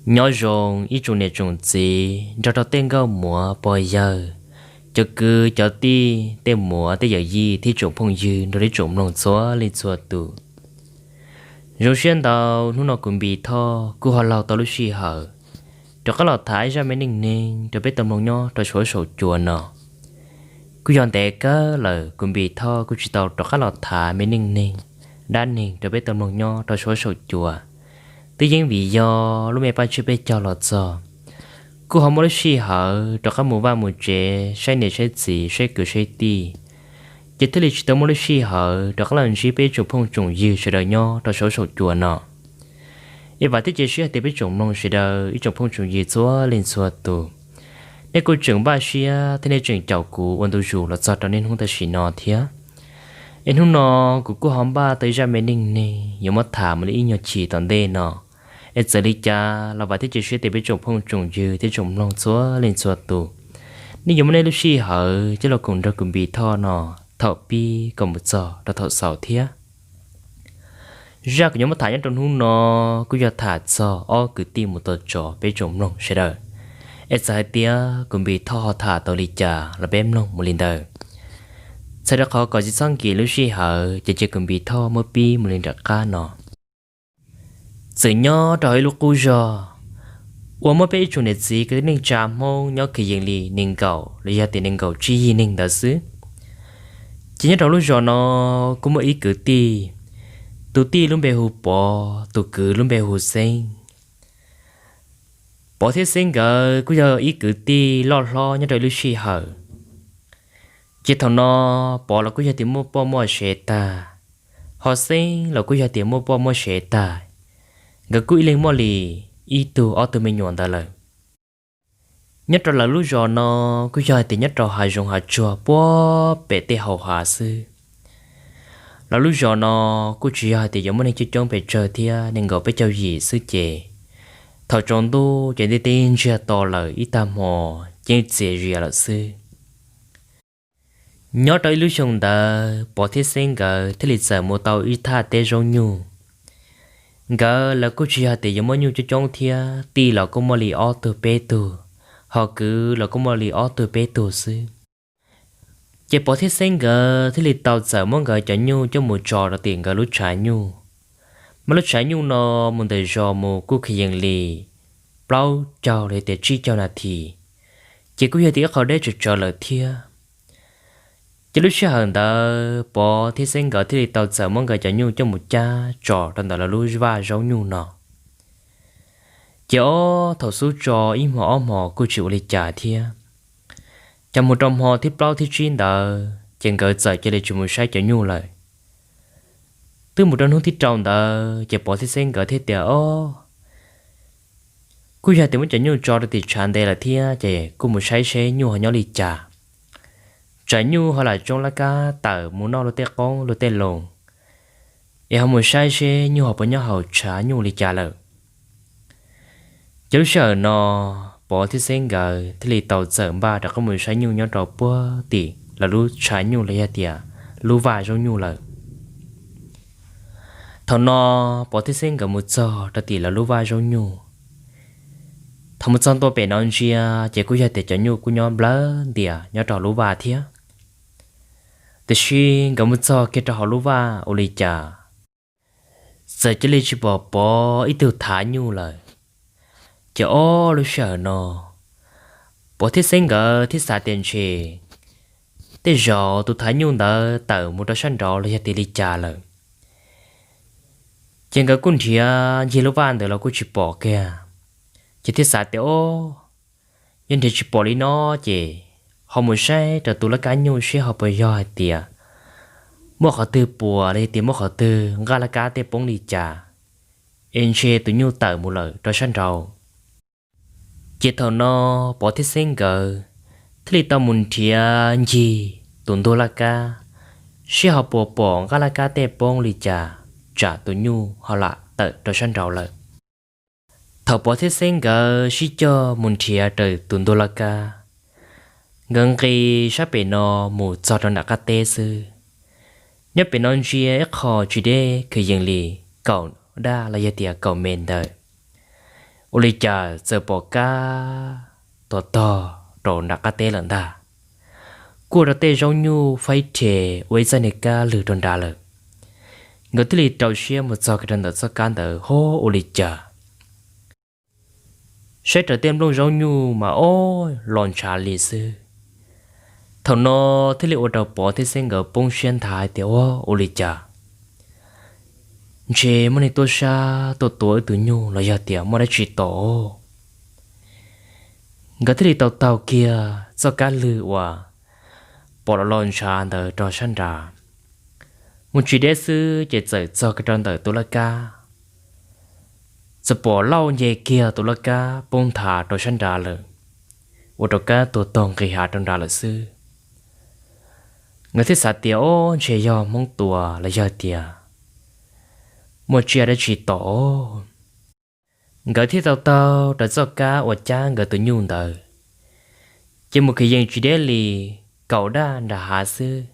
Nyob zoo ib tsoom niam tsoom txiv nrog rau tej nkauj muam pog yawg, cov kwv cov tij, tej muam tej yawm yij thiab tsoom phooj ywg nrog rau ib tsoom mloog txhua leej txhua tus. Zoo siab ntau, hnub no kuv Npis Thoj kuj ho laug tau lub sij hawm rov qab los tham ib zaj me neej neeg rau peb tau mloog nyob rau saum huab saum cua no. Kuj yog ntev kawg lawm kuv Npis Thoj kuj tsis tau rov qab los tham me neej neeg, dab neeg rau peb tau mloog nyob rau saum huab saum cua. Twb yeej vim yog lub me paj tshiab peb caug los txog, kuj ho muaj lub sij hawm rov qab mus vaj mus tsev saib niam saib txiv saib kwv saib tij, ces thiaj li tsis tau muaj lub sij hawm rov qab los ntsib peb tsoom phooj tsoom ywg sawv daws nyob rau saum huab saum cua no. Es vam thiab cia siab hais tias peb tsoom mloog sawv daws ib tsoom phooj tsoom ywg txhua leej txhua tus, nej kuj tseem npaj siab thiab nej tseem caum kuv ua ntu zus los txog rau niaj hnub tam sim no thiab. Es hnub no kuv kuj ho npaj tau ib zaj me neej neeg yuav muab tham mus li ib nyuag chim tom ntej no. Es txawm li cas los vam thiab cia siab tias peb tsoom phooj tsoom ywg thiab tsoom mloog txhua leej txhua tus, nej yuav muab nej lub sij hawm coj los koom nrog kuv Npis Thoj no thaum pib kom mus txog rau thaum xaus thiab. Zaj kuv yuav muab tham nyob rau hnub no kuj yog tham txog ob kwv tij mus tos tso peb tsoom mloog sawv daws. Es txawm hais tias kuv Npis Thoj ho tham tau li cas los peb mloog mus li ntawd. Txhawm rau qhov kom tsis txhob nkim lub sij hawm ces cia kuv Npis Thoj muab pib mus li nram qab no. Txawm nyob rau hauv ib lub qub zos uas muaj peb ib tsoom niam txiv kwv tij neej tsa Hmoob nyob kwv yees li nees nkaum los yog tias nees nkaum tsib yig neeg ntawd xwb. Ces nyob rau lub zos no kuj muaj ib kwv tij, tus tij lub npe hu Pov, tus kwv lub npe hu Xeeb. Pov thiab Xeeb nkawd kuj yog ib kwv tij loj hlob nyob rau ib lub sij hawm. Ces thaum no Pov los kuj yog tias muaj poj muaj sev tag, ho Xeeb los kuj yog tias muaj poj muaj sev tag, nkawd kuj ib leeg muaj li ib tug ob tug me nyuam ntawd lawm. Nyob rau lawv lub zos no kuj yog hais tias nyob rau hav zoov hav tsuag puag pem tej hau hav xwb. Lawv lub zos no kuj tsis yog hais tias yuav muaj neeg coob coob pes tsawg thiab, nees nkaum peb caug yim xwb ces thaum tsaus ntuj ces ntiaj teb ntsiag to lawm ib tag hmo, yeej txias zias lawm xwb. Nyob rau ib lub xyoo ntawd Pov thiab Xeeb nkawd thiaj li txawm mus tau ib thaj teb zaub nyuj. Nkawd lawv kuj tsis yog hais tias yuav muaj nyuj coob coob thiab, tij los kuj muaj li ob tug peb tug, ho kwv los kuj muaj li ob tug peb tug xwb. Ces Pov thiab Xeeb nkawd thiaj li tau txawm muab nkawd cov nyuj coj mus tso rau tim nkawd lub tshav nyuj. Mas lub tshav nyuj no mus ntawm zos mus kuj kwv yees li plaub caug los yog tias tsib caug nas this, ces kuj yog tias ib qho deb tsawv tsawv lawm thiab. Ces lub sij hawm ntawd Pov thiab Xeeb nkawd thiaj li tau txawm muab nkawd cov nyuj coj mus cab tso rau ntawm lawv lub vaj zaub nyuj no. Ces ob thaum xub tso ib hmo ob hmo kuj tsis ua li cas thiab. Ces mus rau hmo thib plaub thib tsib ntawd ces nkawd txawm cia li tsis mus saib cov nyuj lawm. Twb mus rau hnub thib rau ntawd ces Pov thiab Xeeb nkawd thiaj tias, Ob, kuj yog tias muab cov nyuj tso rau tim tshav ntev lawm thiab ces kuj mus saib seb nyuj ho nyob li cas. Tsam nyuj ho lam tsoob laj kab tawm mus noj luag tej qoob luag tej loo, es ho mus saib seb nyuj ho puas nyob hauv tshav nyuj li cas lawm. Ces lub sij hawm no Pov thiab Xeeb nkawd thiaj li tau txawm npaj rov qab mus saib nyuj nyob rau puag tim lawv lub tshav nyuj los yog tias lub vaj zaub nyuj lawm. Thaum no Pov thiab Xeeb nkawd mus txog rau tim lawv lub vaj zaub nyuj. Thaum mus txog ntua pem no ntsia ces kuj yog tias cov nyuj kuj nyob nplawg ntias nyob rau hauv lub vaj thiab. Tiam sis nkawd mus txog kiag rau hauv lub vaj ua li cas txawm cia li tsis pom Pov ib tug thav nyuj lawm. Ces ob lub sij hawm no Pov thiab Xeeb nkawd thiaj xav tias ntshe tej zaum tus thav nyuj ntawd tawm mus rau sab nraud los yog tias li cas lawm. Ces nkawd kuj nrhiav ncig lub vaj ntawd los kuj tsis pom kiag. Ces thiaj xav tias, Ob, yog nrhiav tsis pom li no ces ho mus saib rau tus laj kab nyuj seb ho puas yog hais tias muaj qhov twg puas los yog tias muaj qhov twg nqaj laj kab tej poob li cas, es ntshe tus nyuj tawm mus lawm rau sab nraud. Ces thaum no Pov thiab Xeeb nkawd thiaj li tau mus nrhiav ncig tus ntug laj kab seb ho puas pom nqaj laj kab tej poob li cas, tsam tus nyuj ho lam tawm rau sab nraud lawm. Thaum Pov thiab Xeeb nkawd sib cog mus nrhiav raws tus ntug laj kab, nkawd nqis sab pem no mus txog rau nram qab teb xwb. Nyob pem no ntsia ib qho tsis deb kwv yees li kaum daj los yog tias kaum mev ntawd. Ua li cas txawm pom kab tuag tog rau nram qab teb lawm ntag. Kuj ua rau tej zaub nyuj faib rhe ua ib txoj niag kab lwg rau nrad lawm. Nkawd thiaj li rau siab mus txog kiag rau ntawm txoj kab ntawd, ho ua li cas saib raws tej nplooj zaub nyuj mas ob los ntshav li xwb. Thaum no thiaj li ua rau Pov thiab Xeb nkawd poob siab nthav hais tias, ua, ua li cas ntshe muaj neeg tuaj sab tuaj tua wb tus nyuj los yog tias muaj dab tsi tom. Nkawd thiaj li tau taug kiag txoj kab lwg uas pom los los ntshav ntawd rau sab nrad. Mus tsis deb xwb ces txawm txog kiag rau ntawm tus laj kab. Txawm pom Lauj nce kiag tus laj kab poob nthav rau sab nrad lawm, ua rau kab tuag tog nqis hav rau nrad lawm xwb. Nkawd thiaj xav tias, ob, ntshe yog Hmoob tua los yog tias muaj tsiaj dab tsi tom. Nkawd thiaj tau taug rau txoj kab uas cab nkawd tus nyuj ntawd, ces mus kwv yees tsis deb li kaum daj nram hav xwb,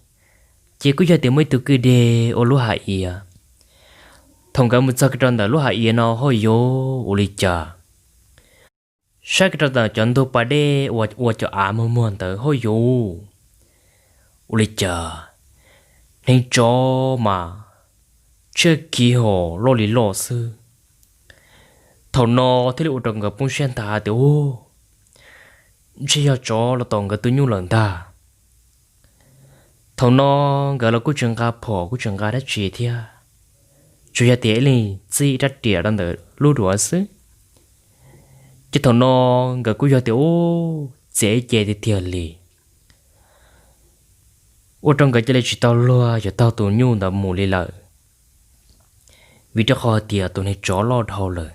ces kuj yog tias muaj ib tug kwj deg ua lub hav iav. Thaum nkawd mus txog kiag rau ntawm lub hav iav no, hauj yuv, ua li cas saib kiag rau ntawm cov ntug pas dej uas ua cov av muag muag ntawd, hauj yuv, ua li cas neeg tsov mas tshiab khiv hos loj li loj xwb. Thaum no thiaj li ua rau nkawd poob siab nthav tias, u, ntshe yog tsov los tom nkawd tus nyuj lawm ntag. Thaum no nkawd los kuj tsis nqa phom kuj tsis nqa dab tsi thiab, tsuas yog tias ib leeg txib ib rab riam rau ntawm lub duav xwb. Ces thaum no nkawd kuj yog tias, u, txiav ib ce tiag tiag li, ua rau nkawd cia li tsis tau luag yuav taug tus nyuj ntawd mus li lawm, vim rau qhov tias tus neeg tsov loj dhau lawm.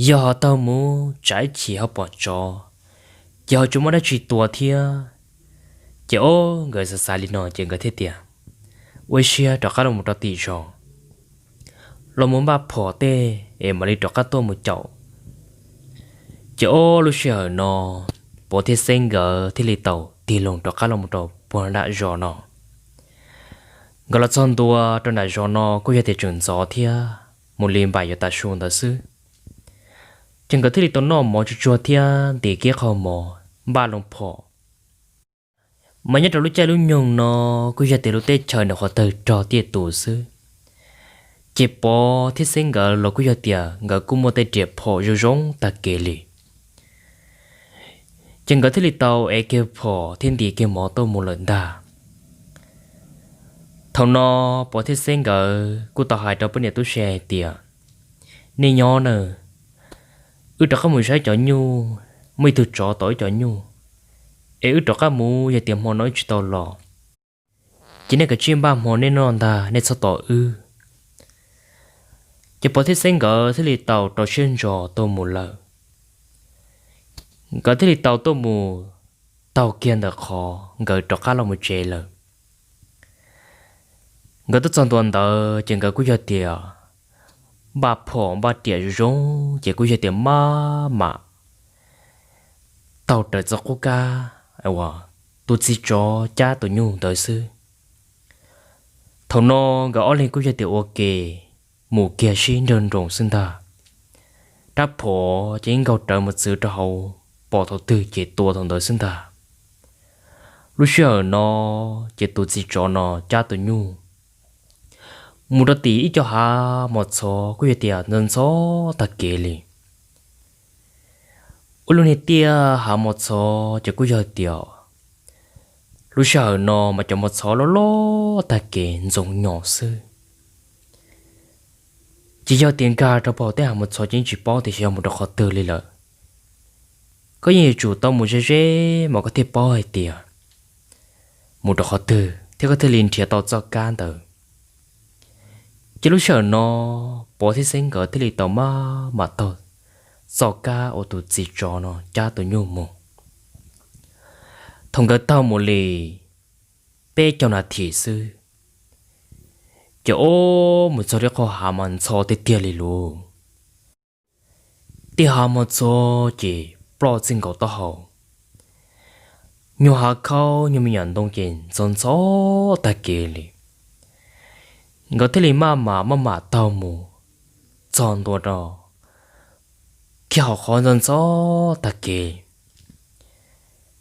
Yog ho taug mus tsam ib chim ho pom tsov, ces ho tsis muaj dab tsi tua thiab. Ces ob, nkawd xav xav li no ces nkawd thiaj tias, ua siab rov qab los mus rau tim zos, los mus npaj phom tej es mam li rov qab tuaj mus caum. Ces ob, lub sij hawm no Pov thiab Xeb nkawd thiaj li tau tig loo rov qab los mus rau puag nram zos no. Nkawd los txog ntua rau nram zos no kuj yog tias tseem ntxov thiab, mus li npaum yuav tav su ntawd xwb. Ces nkawd thiaj li tau noj mov tsuag tsuag thiab ntim kiag qho mov npaj loo phom. Mas nyob rau lub caij lub nyoog no kuj yog tias lub teb chaws ntawm qhov twg rog tiaj tus xwb, ces Pov thiab Xeb nkawd los kuj yog tias nkawd kuj muaj tej riam phom zoo zoo tag kev li. Ces nkawd thiaj li tau ev kiag phom thiab ntim kiag mov tuaj mus lawm ntag. Thaum no Pov thiab Xeb nkawd kuj tau hais rau poj niam tub se hais tias, nej nyob na, wb rov qab mus saib cov nyuj, muaj ib tug tsov tom wb cov nyuj, es wb rov qab mus yog tias hmo no wb tsis tau los, ces nej kav tsij npaj hmo nej noj ntag, nej txhob tos wb. Ces Pov thiab Xeb nkawd thiaj li tau rau siab ntso tuaj mus lawm. Nkawd thiaj li tau tuaj mus taug kiag ntawm qhov nkawd rov qab los mus tsev lawm. Nkawd tuaj txog ntua ntawd ces nkawd kuj yog tias npaj phom npaj riam zoo zoo, ces kuj yog tias maj mam taug raws txoj qub kab uas tus txiv tsov cab tus nyuj ntawd xwb. Thaum no nkawd ob leeg kuj yog tias ua ke mus kiag sib nrawg nroos xwb ntag. Rab phom ces yeej nkaug rawv mus txwv rau hauv, pom thaum twg ces tua thaum ntawd xwb ntag. Lub sij hawm no ces tus txiv tsov no cab tus nyuj mus rau tim ib co hav mos txhov kuj yog tias ntxhov ntxhov tag kev li. Ua lub niag tiaj hav mos txhov ces kuj yog tias lub sij hawm no mas cov mos txhov loj loj tag kev ntxoov nyos xwb. Ces yog tias nkag rau pem tej hav mos txhov ces yeej tsis paub tias xyov yog mus rau qhov twg li lawm. Koj yeej yuav tsum tau mus ze ze mas koj thiaj paub hais tias mus rau qhov twg thiab koj thiaj li nrhiav tau txoj kab ntawd. Ces lub sij hawm no Pov thiab Xeb nkawd thiaj li tau maj mam taug txoj kab uas tus txiv tsov no cab tus nyuj mus. Thaum nkawd taug mus li peb caug nas this xwb, ces ob mus txog li qhov hav mas ntxhov tiag tiag li lauj. Tej hav mos txhov ces ploj txij nkaus taub hau, nyuag hav khaub nyuag me nyuam ntoo ces ntxhov ntxhov tag kev li. Nkawd thiaj li maj mam maj mam taug mus txog ntua rau Ces hauv qhov ntxov ntxov tag kev,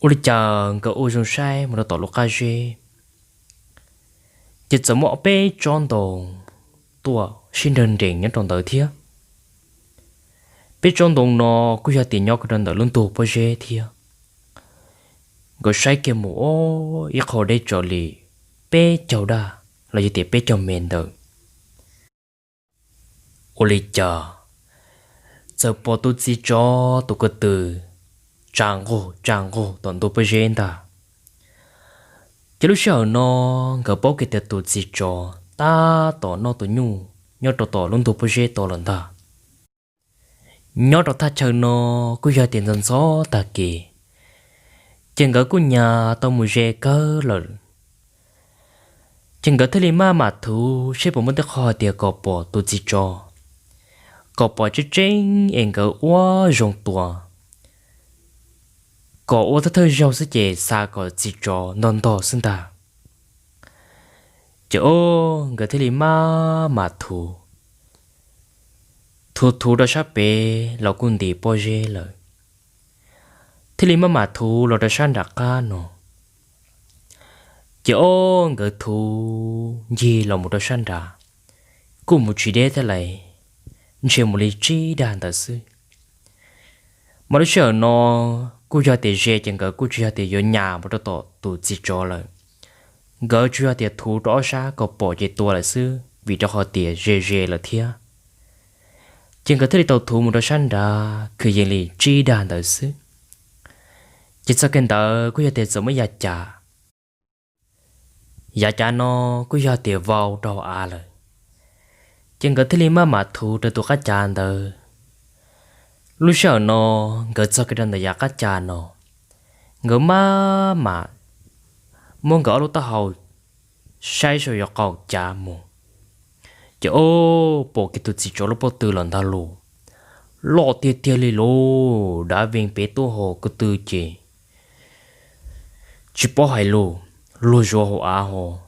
ua li cas nkawd ua zoo saib mus rau tom lub qab zeb, ces txawm muaj peb tsob ntoo tuaj sib nrawg nrees nyob rau ntawd thiab. Peb tsob ntoo no kuj yog tias nyob kiag rau ntawm lub ntug pob zeb thiab. Nkawd saib kiag mus, o, ib qho deb tsawv li peb caug daj los yog tias peb caug mev ntawd. Ua li cas txawm pom tus txiv tsov tus ko tw tsa nqug tsa nqug tom ntug pob zeb ntag. Ces lub sij hawm no nkawd paub kiag tias tus txiv tsov tab tom noj tus nyuj nyob rau tom lub ntug pob zeb tod lawm ntag. Nyob rau thaj chaw no kuj yog tias ntxov ntxov tag kev, ces nkawd kuj nyas tau mus ze kawg lawm. Ces nkawd thiaj li maj mam thuv seb puas muaj tej qho hais tias kom pom tus txiv tsov, kom pom tseeb tseeb es nkawd ua zoo tua, kom ua thawj thawj zaug xwb ces xa kom txiv tsov ntog ntog xwb ntag. Ces o, nkawd thiaj li maj mam thuv, thuv thuv rau sab pem los kuj nti pob zeb lawm, thiaj li maj mam thuv los rau sab nram qab no. Ces o, nkawd thuv ncig los mus rau sab nrad, kuj mus tsis deb thiab lawm, ntshe mus li tsib dag ntawd xwb. Mas lub sij hawm no kuj yog tias ze ces nkawd kuj tsis yog tias yuav nyas mus rau tom tus txiv tsov lawm. Nkawd tsuas yog tias thuv rau ob sab kom pom ces tua lawm xwb vim rau qhov tias ze ze lawm thiab. Ces nkawd thiaj li tau thuv mus rau sab nrad kwv yees li tsib dag ntawd xwb. Ces txog kiag ntawd kuj yog tias txawm muaj yav cav. Yav cav no kuj yog tias vau rau av lawm, ces nkawd thiaj li maj mam thuv rau tus qab cav ntawd. Lub sij hawm no nkawd txog kiag rau ntawm yav qab cav no, nkawd maj mam muab nkawd ob lub taub hau saib saum yav qaum cav mus, ces o, pom kiag tus txiv tsov lub pob tw los ntag lauj. Loj tiag tiag li lauj, dav vees pem tuaj hos ko tw ces tsis paub hais lus, luag zuav hauv av hos,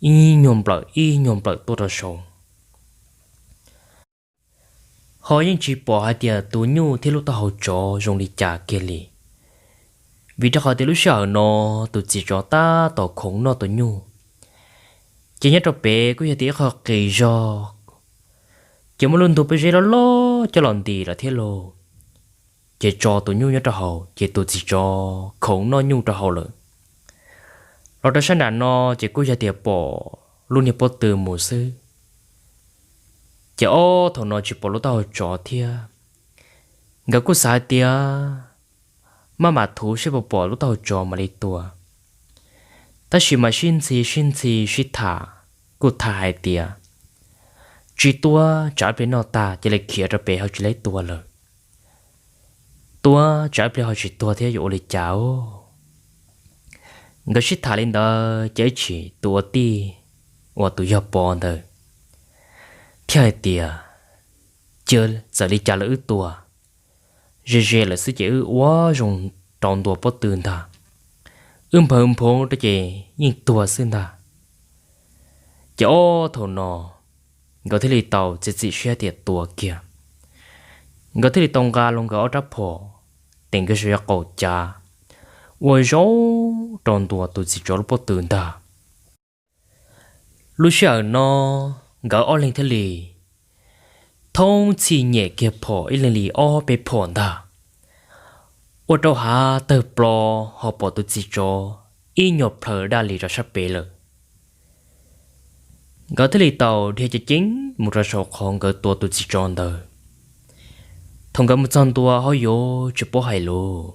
ib nyuag nplawm ib nyuag nplawm tuaj rau saud. Ho yeej tsis pom hais tias tus nyuj thiab lub taub hau tsov zoo li cas kiag li, vim rau qhov tias lub sij hawm no tus txiv tsov tab tom khoov noj tus nyuj. Ces nyob rau pem kuj yog tias ib qho qis zog, ces muaj lub ntug pob zeb loj loj coj los ntim lawm thiab lauj. Ces tso tus nyuj nyob rau hauv ces tus txiv tsov khoov noj nyuj rau hauv lawm. Los rau sab nram no ces kuj yog tias pom lub niag pob tw mus xwb, ces ob thaum no tsis pom lub taub hau tsov thiab. Nkawd kuj xav hais tias maj mam thuv seb puas pom lub taub hau tsov mam li tua. Tab sis mas sib ntxhi sib ntxhi sib tham, kuj tham hais tias tsis tua, tsam ib pliag noj tag cia li khiav rau pem ho tsis lab tua lawm. Tua tsam ib pliag ho tsis tuag thiab yuav ua li cas os. Nkawd sib tham li ntawd ces ib chim tus ua tij uas tus yog pog ntawd thiaj hais tias, cia txawm li cas los wb tua, ze ze lawm xwb ces wb ua zoo rau ntua pob tw ntag, wb nphawv nphoov rau ces yeej tuag xwb ntag. Ces ob thaum no nkawd thiaj li tau txiav txim siab tias tua kiag. Nkawd thiaj li tau nqa los nkawd ob rab phom, tes nkawd saum yav qaum cav, ua zoo rau ntua tus txiv tsov lub pob tw ntag. Lub sij hawm no nkawd ob leeg thiaj li thoob txhij nyem kiag phom ib leeg li ob peb phom ntag, ua rau hav tawg plo, ho pom tus txiv tsov ib nyuag plhaw daj li rau sab pem lawm. Nkawd thiaj li tau dhia ceev ceev mus rau saum qhov nkawd tua tus txiv tsov ntawd. Thaum nkawd mus txog ntua hauv yuav tsis paub hais lus,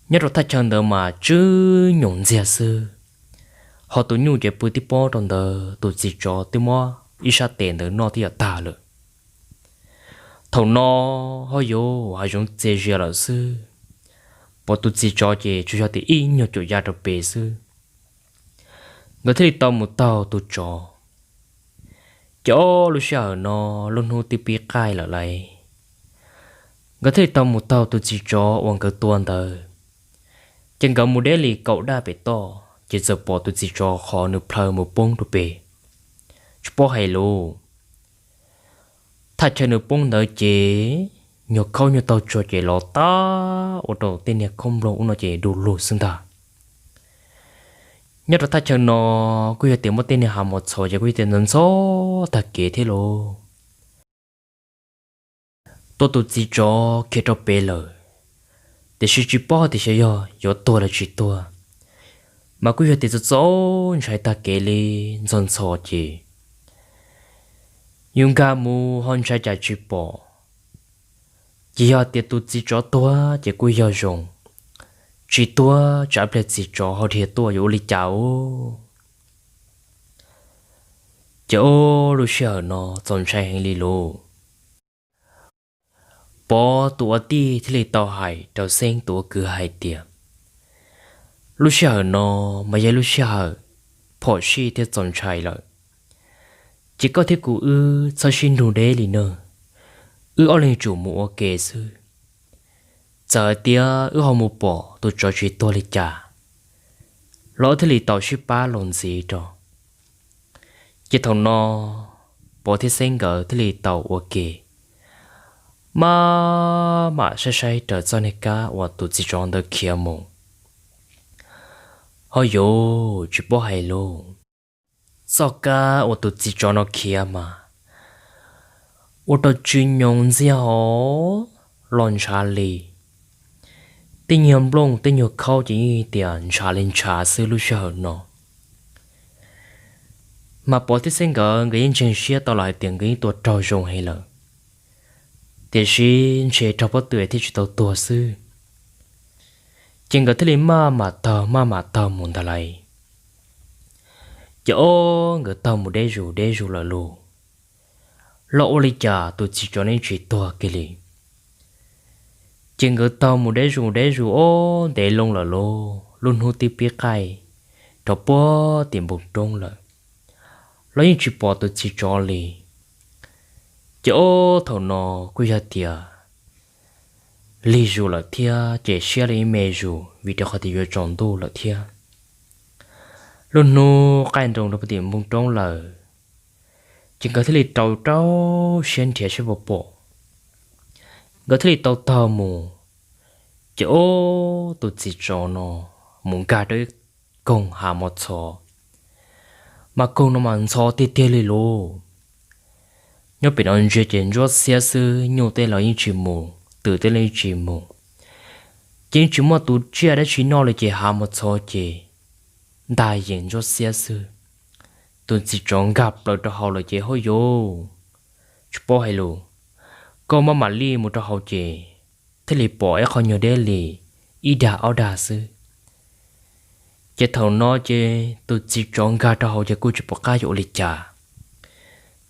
nyob rau thaj chaw ntawd mas tswb nyoos ntxiag xwb, ho tus nyuj ces pw tib pob rau ntawd, tus txiv tsov twb muab ib sab tes ntawd noj tib yam tag lawm. Thaum no hauv yuav hav zoov txias zias lawm xwb, pom tus txiv tsov ces tsuas yog tias ib nyuag caum ya rau pem xwb. Nkawd thiaj li tau mus taug tus tsov. Ces ob lub sij hawm no lub hnub twb pib qaij lawm lauj, nkawd thiaj li tau mus taug tus txiv tsov uas nkawd tua ntawd. Ces nkawd mus deb li kaum daj pem toj ces txawm pom tus txiv tsov qhov nws plhaw mus poob rau pem, tsis paub hais lus. Thaj chaw nws poob ntawd ces nyuag khaub nyuag taug tsua ces los tag ua rau tej niag khaub nploog ub no ces du lug xwb ntag. Nyob rau thaj chaw no kuj yog tias muaj tej niag hav mos txhos ces kuj yog tias ntxhov ntxhov tag kev thiab lauj. Tua tus txiv tsov khiav rau pem lawm, tiam sis tsis paub tias xyov yog yuav tuag los tsis tuag, mas kuj yog tias txaus txaus ntshai tag kev li, ntxhov ntxhov ces yus nkag mus ho ntshai cas tsis pom. Ces yog tias tus txiv tsov tuag ces kuj yog zoo, tsis tuag tsam pliag txiv tsov ho dhia tuaj yuav ua li cas ub. Ces ub, lub sij hawm no txaus ntshai heev li lauj. Pov tus ua tij thiaj li tau hais rau Xeeb tus ua kwv hais tias, lub sij hawm no mas yog lub sij hawm phom sij thiab txaus ntshai lawm, ces koj thiab kuv wb txhob sib nrug deb li nawb, wb ob leeg tsum mus ua ke xwb. Txawm hais tias wb ho mus pom tus tsov tsis tuag li cas los wb thiaj li tau sib pab los ntxiv rau. Ces thaum no Pov thiab Xeeb nkawd thiaj li tau ua ke maj mam saib saib raws txoj niag kab uas tus txiv tsov ntawd khiav mus. Ho yuav tsis paub hais lauj, txoj kab uas tus txiv tsov no khiav mas ua rau tsw nyoos ntxiag hos los ntshav li. Tej nyuag nplooj tej nyuag khaub ces yeej tias ntshav li ntshav xwb lub sij hawm no. Mas Pov thiab Xeeb nkawd nkawd yeej ntseeg siab tau los hais tias nkawd yeej tua raug zoo heev lawm, tiam sis ntshe raug pob tw thiaj tsis tau tuag xwb. Ces nkawd thiaj li maj mam taug maj mam taug mus ntag lauj. Ces ob nkawd taug mus deb zus deb zus lawm lauj, los ua li cas tus txiv tsov ne tsis tuag kiag li. Ces nkawd taug mus deb zus deb zus ob ntev loo lawm lauj, lub hnub twb pib qaij rau puag tim npoo roob lawm, los yeej tsis pom tus txiv tsov li. Ces ob thaum no kuj yog tias lig zus lawm thiab ces siab los yeej me zus vim rau qhov tias yuav tsaus ntuj lawm thiab. Lub hnub qaij nroos rau puag tim npoo roob lawm, ces nkawd thiaj li rau rau siab nrhiav seb puas pom. Nkawd thiaj li tau taug mus, ces ob tus txiv tsov no mus nkag rau ib koog hav mos txhos, mas koog no mas ntxhov tiag tiag li lauj. Nyob pem no ntsia ces ntsuab xiab xwb, nyuj tej los yeej tsis mus, twm tej los yeej tsis mus, ces yeej tsis muaj tus tsiaj dab tsi noj li ces hav mos txhos ces ntag yees ntsuab xiab xwb. Tus txiv tsov nkag plaws rau hauv lawm ces hauj yus, tsis paub hais lus, koj maj mam li mus rau hauv ces thiaj li pom ib qho nyuag deb li ib dag ob dag xwb. Ces thaum no ces tus txiv tsov nkag rau hauv ces kuj tsis pom qab yuav ua li cas.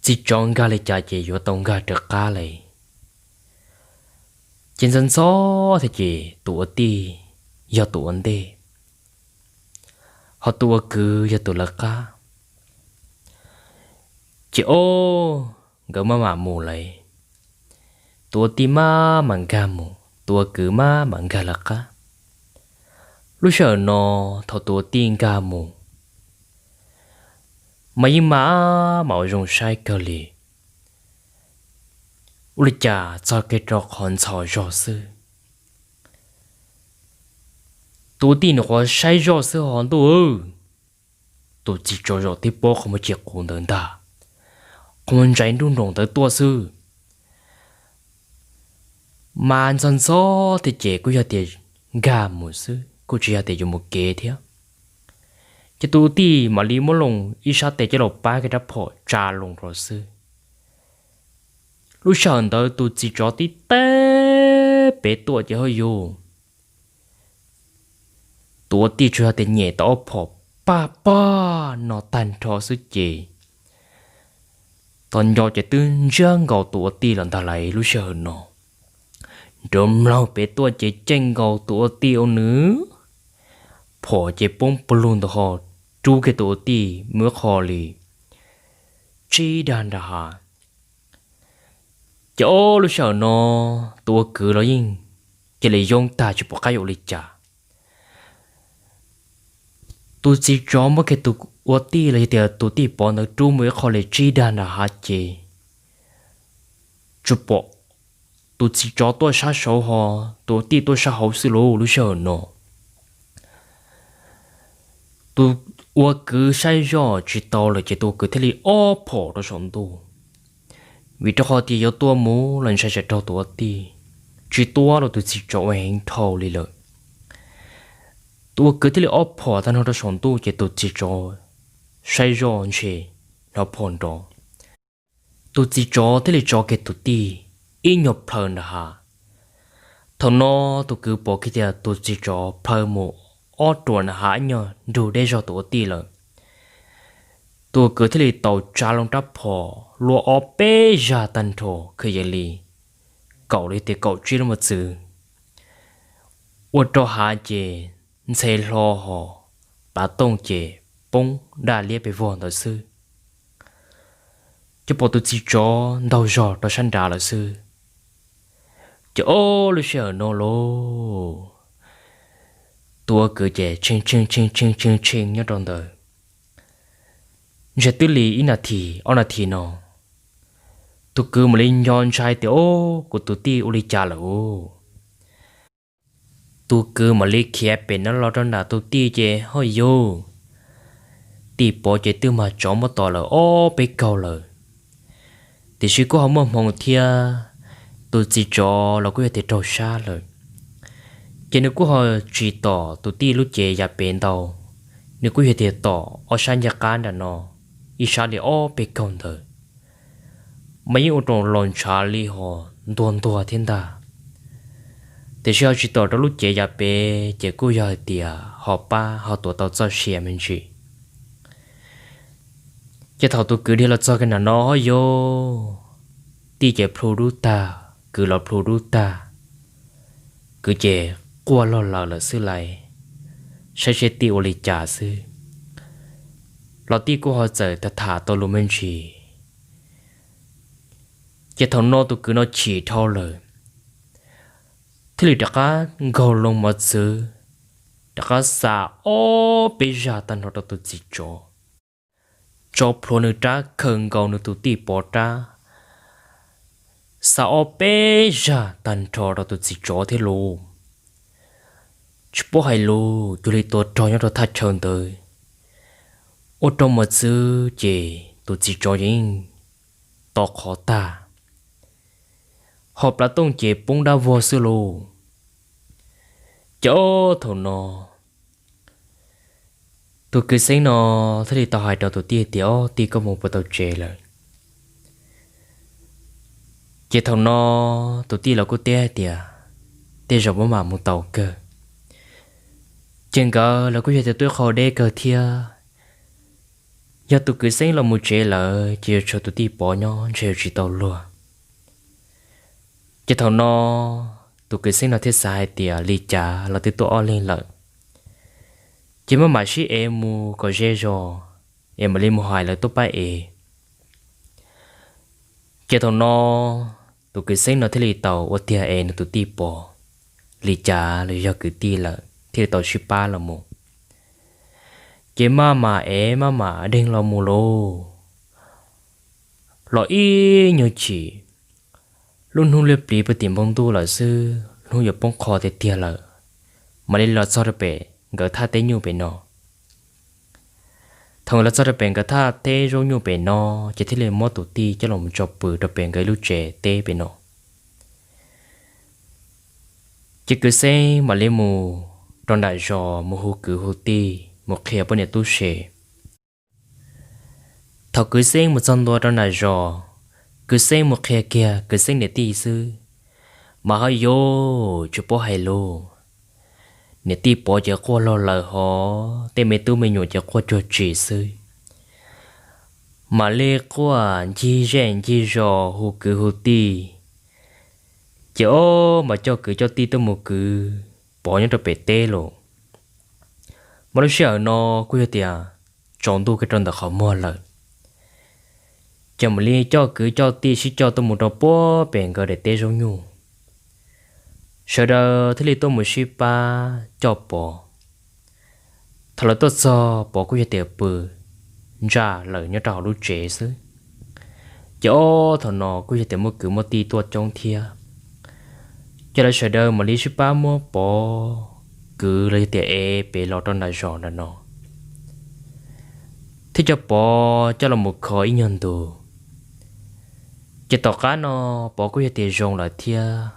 Txiv tsov nkag li cas ces yuav tau nkag raws qab li. Ces ntxhov ntxhov thiab ces tus ua tij yog tus ua ntej, ho tus ua kwv yog tus lawv qab. Ces ob nkawd maj mam mus lawm, tus ua tij maj mam nkag mus, tus ua kwv maj mam nkag lawv qab. Lub sij hawm no thaum tus ua tij nkag mus mas yeej maj mam ua zoo saib kawg li, ua li cas txog kiag rau qhov ntxhov zog xwb. Tus ua tij nws qhuav saib zoj xwb ho ntuj, tus txiv tsov zaum tib pob qhov muag ci qus ntawd ntag, qhov muag ntsais nruj nroos ntawd tuaj xwb. Mas ntxhov ntxhov thiab ces kuj yog tias nkag mus xwb, kuj tsis yog tias yuav mus kev thiab. Ces tus ua tij mam li muab loo ib sab tes coj los pab kiag rab phom tsa loo rau xwb. Lub sij hawm ntawd tus txiv tsov tib teb pem tuaj ces hauj yus, tus ua tij tsuas yog tias nyem tau ob phom paj pag no tag nrho xwb ces tos nco ces twb ntsiab nkaus tus ua tij los ntag lauj. Lub sij hawm no nrov mlaug pem tuaj ces caij nkaus tus ua tij ua nws phom ces poob pawg lug ntawd ho rub kiag tus ua tij mus ib qho li tsib dag nram hav. Ces ob lub sij hawm no tus ua kwv los yeej cia li yoob tag tsis pom qab yuav ua li cas. Tus txiv tsov muab kiag tus ua tij los yog tias tus tij pov ntawd rub mus ib qho li tsib dag nram hav ces tsuas pom tus txiv tsov tuaj sab saud ho tus tij tuaj sab hauv xwb lauj. Lub sij hawm no tus ua kwv saib zoj tsis tau lawm ces tus ua kwv thiaj li ob phom rau saum ntuj, vim rau qhov tias yuav tua mus los ntshai tsam raug tus ua tij, tsis tua los tus txiv tsov ua heev dhau li lawm. Tus ua kwv thiaj li ob phom tag nrho rau saum ntuj ces tus txiv tsov saib zoj ntshe hnov phom nrov, tus txiv tsov thiaj li tso kiag tus tij ib nyuag plhaw nram hav. Thaum no tus kwv pom kiag tias tus txiv tsov plhaw mus ob ruam nram hav ib nyuag nrug deb zog tus ua tij lawm. Tus ua kwv thiaj li tau tsa loo rab phom luaj ob peb zag tag nrho, kwv yees li kaum li tias kaum tsib lub mos txwv ua rau hav ces ntxhe hlo ho plav tooj ces poob daj liab pes vog ntawd xwb. Ces pom tus txiv tsov ntaug zog rau sab nrad lawm xwb. Ces ob lub sij hawm no lauj, tus ua kwv ces tshee tshee tshee tshee tshee nyob rau ntawd, ntshe twb li ib nas this ob nas this no, tus kwv mam li nco ntshai tias, Ob, kuv tus tij ua li cas lawm? Tus kwv mam li khiav pem no los rau nram tus tij ces, Hoj yug, tij Pov ces twb mag tsov muab tom lawm ob peb kaug lawm, tiam sis kuj ho muaj hmoo thiab, tus txiv tsov los kuj yog tias raug sab lawm, ces nws kuj ho tsis tom tus tij lub cev yav pem ntau, nws kuj yog tias tom ob sab ncaj qab nram no, ib sab li ob peb kaug ntawd, mas yeej ua rau los ntshav li ho ntuag ntuag thiab ntag. Tiam sis ho tsis tom rau lub cev yav pem ces kuj yog hais tias ho pab ho tuav tau txoj sia me ntsis. Ces thaum tus kwv dhia los txog kiag nram no hov yog, tij ces plhu dub tag, kwv los plhu dub tag, kwv ces quaj log lawm lawm xwb lauj, saib seb tij ua li cas xwb, los tij kuj ho txawm tham tham tau lus me ntsis. Ces thaum no tus kwv no chim dhau lawm, thiaj li rov qab nkaug loo mos txwv, rov qab xa ob peb zag tag nrho rau tus txiv tsov, tso plhuav nws rab khaws nkaus nws tus tij Pov rab, xa ob peb zag tag nrho rau tus txiv tsov thiab lauj. Tsis paub hais lus, cuag li tua rog nyob rau thaj chaw ntawd, ua rau mos txwv ces tus txiv tsov yeej to qhov tag, ho plav tooj ces poob dab vog xwb lauj. Ces ob thaum no tus kwv xeeb no thiaj li tau hais rau tus tij tias, Ob tij, koj mus puas tau tsev lawm? Ces thaum no tus tij los kuj teb hais tias, Tej zaum maj mam mus tau kawg. Ces nkawd los kuj yog tias twb qhau deb kawg thiab, yog tus kwv xeeb los mus tsev lawm ces yuav tshuav tus tij Pov nyob ntshe yuav tsis tau luag. Ces thaum no tus kwv xeeb no thiaj xav hais tias li cas los twb tuaj ob leeg lawm, ces maj mam sib ev mus kom ze zog, es mam li mus hais lawv tuaj pab ev. Ces thaum no tus kwv xeeb no thiaj li tau ua tiag es nws tus tij Pov, li cas los yog kwv tij lawm thiaj li tau sib pab los mus. Ces maj mam ev maj mam deeg los mus lauj, los ib nyuag chim, lub hnub liab pliv puag tim npoo ntuj lawm xwb, hnub yuav poob qho tiag tiag lawm, mam li los txog rau pem nkawd thaj teb nyuj pem no. Thaum los txog rau pem nkawd thaj teb zaub nyuj pem no, ces thiaj li muab tus tij coj los tso pw rau pem nkawd ib lub tsev teb pem no. Ces kwv xeeb mam li mus rau nram zos mus hu kwv hu tij mus qhia poj niam tub se. Thaum kwv xeeb mus txog ntua rau nram zos, kwv xeeb mus qhia kiag kwv xeeb niam tij xwb, mas ho yuav tsis paub hais lus. Niam tij Pov ces quaj log lawm hov, tej me tub me nyuam ces quaj cuag tsis xwb, mam li quaj ncig zej ncig zos hu kwv hu tij. Ces ob mam coj kwv coj tij tuaj mus kwv Pov nyob rau pem teb lawm. Mas lub sij hawm no kuj yog tias tsaus ntuj kiag rau ntawm qhov muag lawm, ces mam li coj kwv coj tij sib coj tuaj mus rau puag pem nkawd daim teb zaub nyuj. Sawv daws thiaj li tuaj mus sib pab coj Pov. Thaum lawv tuaj txog Pov kuj yog tias pw ntsaj lawm nyob rau hauv lub tsev xwb. Ces ob thaum no kuj yog tias muaj kwv muaj tij tuaj coob thiab. Ces lawv sawv daws mam li sib pab muab Pov kwv los yog tias ev pem los rau nram zos nram no, thiab coj Pov coj los mus kho ib nyuag ntu. Ces tom qab no Pov kuj yog tias zoo lawm thiab,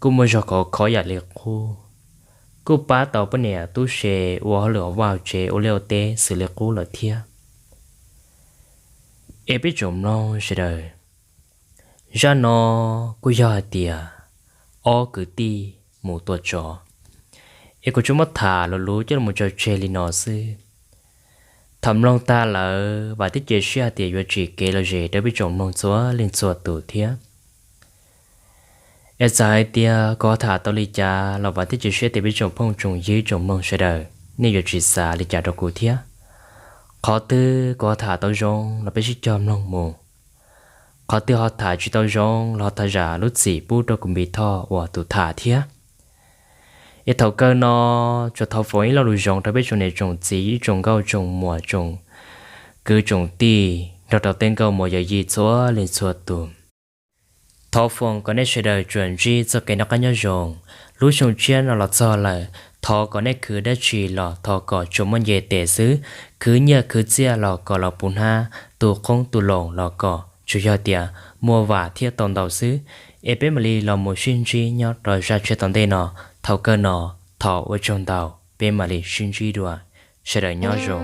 kuj muaj zog khov kho ib yam li qub, kuj pab tau poj niam tub se ua hauj lwm vaj tsev ua liaj ua teb xws li qub lawm thiab. Es peb tsoom mloog sawv daws, zaj no kuj yog hais tias ob kwv tij mus tua tsov, es kuv tsuas muab tham luv luv coj los tso tseg li no xwb. Thaum mloog tag lawm vam thiab cia siab hais tias yuav tsim kev lom zem rau peb tsoom mloog txhua leej txhua tus thiab. Es txawm hais tias kuv ho tham tau li cas los vam thiab cia siab tias peb tsoom phooj tsoom ywg tsoom mloog sawv daws nej yuav tsis xav li cas rau kuv thiab. Qhov twg kuv ho tham tau zoo los peb sib cog mloog mus, qhov twg ho tham tsis tau zoo los ho thov zam lub txim pub rau kuv Npis Thoj uas tus tham thiab. Es thaum kawg no tsuas thov foom ib lo lus zoo rau peb tsoom niam tsoom txiv ib tsoom nkauj tsoom muam tsoom kwv tsoom tij nrog rau tej nkauj muam yawm yij txhua leej txhua tus. Thov foom kom nej sawv daws tsuas ntsib txoj kev noj qab nyob zoo. Lub xyoo tshiab no los txog lawm, thov kom nej khwv dab tsi los thov kom tsuas muaj nce tes xwb, khwv nyiaj khwv txiaj los kom los puv hnab, tu qoob tu loo los kom tsuas yog tias muaj vam thiab tau ntau xwb. Es peb mam li los mus sib ntsib nyob rau zaj tshiab tom ntej no. Thaum kawg no thov ua tsaug ntau, peb mam li sib ntsib dua, sawv daws nyob zoo.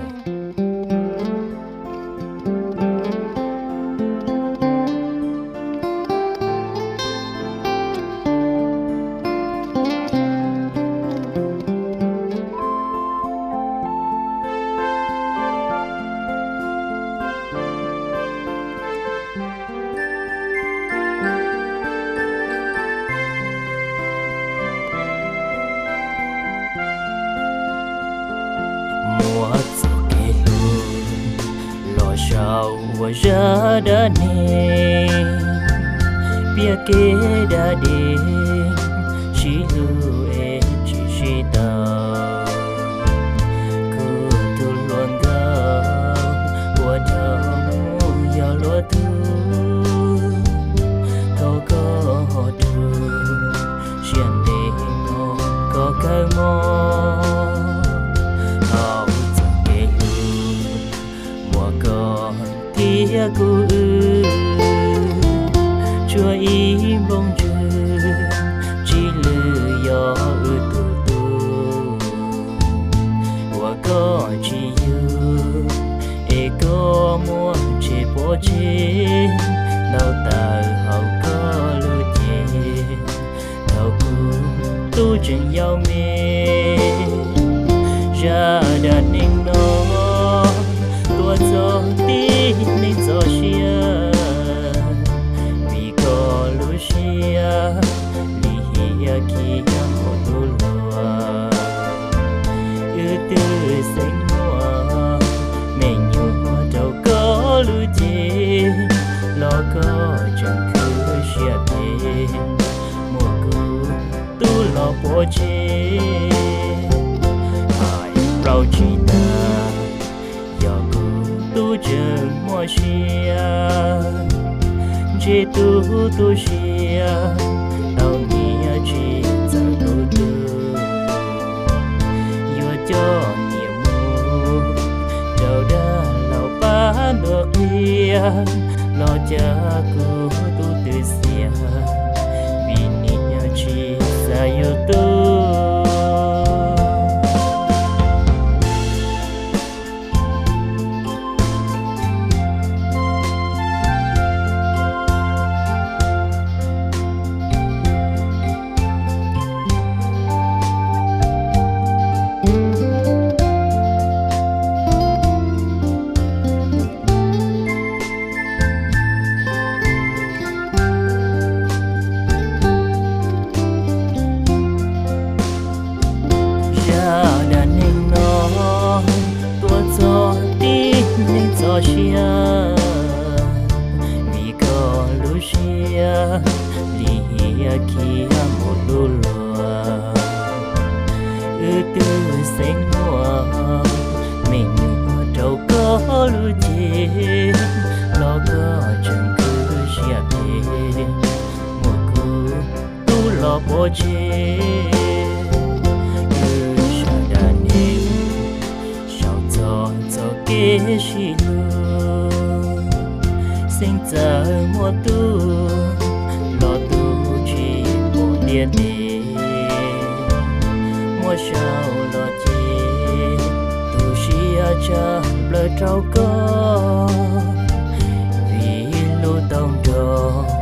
Muaj txoj kev hlub los sau ua zaj dab neeg, piav kev dab deg, sib hlub es tsis sib tau. Kuv tus hluas nkauj uas dhau mus yog luag tug, thov koj ho rub siab ntev no kom kawg mob. Thaum txoj kev hlub muaj koj thiab kuv wb, tsuas ib nplooj ntswg, tsis lwm yog wb tus tub. Uas koj tsis yug, es koj muaj tsev pov tseg, ntaus tawm hauv koj lub cev, thaum kuv tub tseem yau me. Zaj dab neeg no tuaj txog tib neeg txoj sia, vim koj lub siab lim hiam khi mus tu luag. Wb twb xeeb muaj me nyuam rau koj lub cev, los koj tseem khwv siab phem muab kuv tub los pov tseg. Hais plaub tsis tas, yog kuv tub tseem muaj sia, ntshe tub tu siab tau niam tsis txawj tu tub. Yuav coj niam mus rau dab laug pab ntuas qhia, los cas kuv tub twb xiam, vim niam tsis xav yuav tub. Zaj dab neeg no tuaj txog tib neeg txoj sia, vim koj lub siab lim hiam khi mus tu luag. Wb twb xeeb muaj me nyuam rau koj lub cev, los koj tseem khwv siab phem muab kuv tub los Pov tseg, wb sawv daws niaj hnub sau txog txoj kev sib hlub. Xeeb txawm muaj tub los tub tsis pom ntiaj teb, muab sau los ces tu siab tshaj plaws rau koj, vim hlub tau nrog